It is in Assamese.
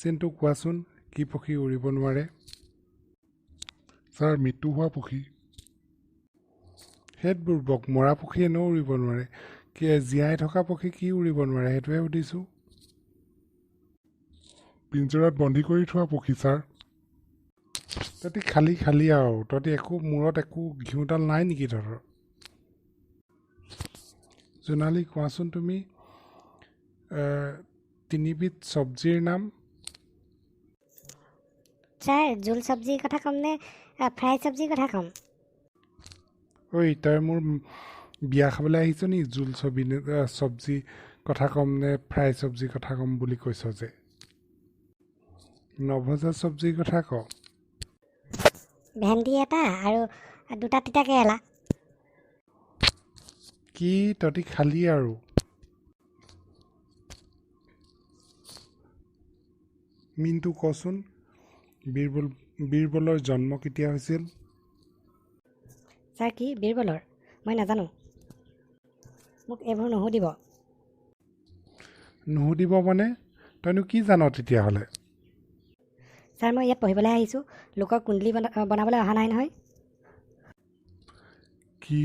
চিন্তু, কোৱাচোন, কি পক্ষী উৰিব নোৱাৰে? ছাৰ, মৃত্যু হোৱা পক্ষী। হেত বুৰ্বক, মৰা পক্ষী এনেও উৰিব নোৱাৰে। কি জীয়াই থকা পক্ষী কি উৰিব নোৱাৰে, সেইটোহে সুধিছোঁ। পিঞ্জৰাত বন্দী কৰি থোৱা পক্ষী ছাৰ। তহঁতি খালি খালি আৰু তহঁতি একো মূৰত একো ঘিউডাল নাই নেকি তহঁতৰ? জোনালী, কোৱাচোন তুমি তিনিবিধ চব্জিৰ নাম। ছাৰ, জোল চব্জিৰ কথা ক'ম নে ফ্ৰাই চব্জিৰ কথা ক'ম? ঐ, তই মোৰ বিয়া খাবলৈ আহিছ নি? জোল চবি নে চব্জি কথা ক'ম নে ফ্ৰাই চব্জিৰ কথা ক'ম বুলি কৈছ যে? নভজা চব্জিৰ কথা ক। ভেন্দি এটা আৰু দুটা তিতা কেৰেলা। কি, তহঁতি খালি আৰু। মিণ্টু, কচোন, বীৰবলৰ জন্ম কেতিয়া হৈছিল? ছাৰ, কি? বীৰবলৰ? মই নাজানো, মোক এইবোৰ নুসুধিব। নুসুধিব মানে? তইনো কি জান তেতিয়াহ'লে? ছাৰ, মই ইয়াত পঢ়িবলৈ আহিছোঁ, লোকৰ কুণ্ডলী বনাবলৈ অহা নাই নহয়। কি?